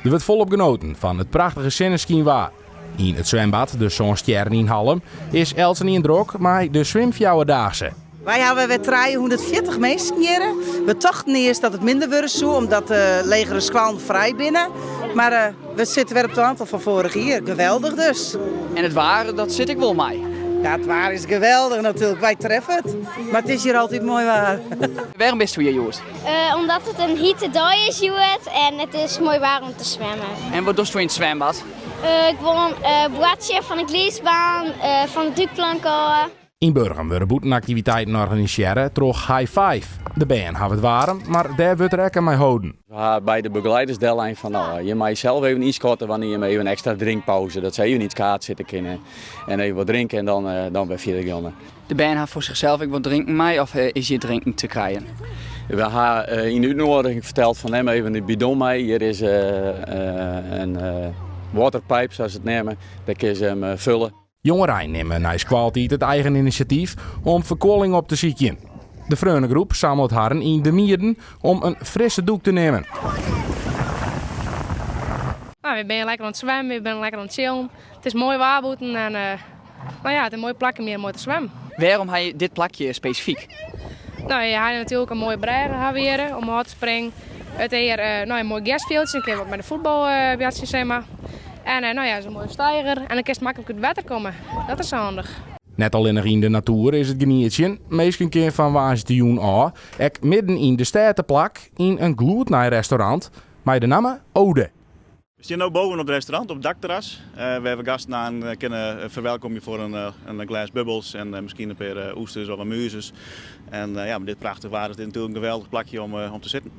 Der wurdt folop genoten fan it prachtige sinneskynwaar. Yn it swimbad De Sân Stjerren yn Hallum is eltsenien drok mei de swimfjouwerdaagse. Wy hawwe wer 340 minsken hjirre. We tochten earst dat it minder wurde soe omdat de legere skoallen frij binne. Mar we sitte wer op it oantal fan foarich jier. Geweldich dus. En it waar, dat sit ek wol mei? Ja, it waar is geweldich natuerlik. Wy treffe it. Mar it is hjir altyd moai waar. Wêrom bisto hjir hjoed? Omdat it in hite dei is hjoed en it is moai waar om te swimmen. En wat dochsto yn it swimbad? Gewoan boartsje fan de glydbaan, fan de dúkplank ôf. Yn Burgum wurde bûtenaktiviteiten organisearre troch High Five. De bern hawwe it waarm, mar dêr wurdt rekken mei holden. We ha by de begeleiders dellein fan no, je meie sels even ynskatte wannear je even ekstra drinkpauze, dat se even yn it skaad sitte kinne en even wat drinke en dan wer fierder gean. De bern ha foar sichsels ek wat drinken mei of is hjir drinken te krijen? We ha yn de útnoadiging ferteld fan nim even de bidon mei. Hjir is in waterpipe sa't se it neame, dêr kinne se him fulle. Jongerein nimme nei skoaltiid it eigen inisjatyf om ferkuolling op te sykjen. De freonegroep sammelet harren yn De Mieden om in frisse dûk te nimmen. No, we binne lekker oan it swimmen, we binne lekker oan it chillen. It is moai waar bûten en no ja, it is in moai plak om hjir moai te swimmen. Wêrom ha je dit plakje spesifyk? No, je ha natuerlik in moaie brêge ha we hjir om ôf te springen. It is hjir no, in moai gersfjildsje, dan kinne we wat mei de fuotbal boartsje sis mar. En no ja, it is in moaie steiger en dan kinst maklik út it wetter komme. Dat is handich. Net allinnich yn de natoer is it genietsjen, minsken kinne fan woansdeitejûn ôf ek midden yn de stêd te plak yn in gloednij restaurant mei de namme Ode. We stean no boven op it restaurant, op it dakterras, wêr we gasten aan kinne ferwelkomje foar in glês bubbels en miskien in pear oesters of amuzes. En ja, mei dit prachtich waar is dit natuerlik in geweldich plakje om te sitten.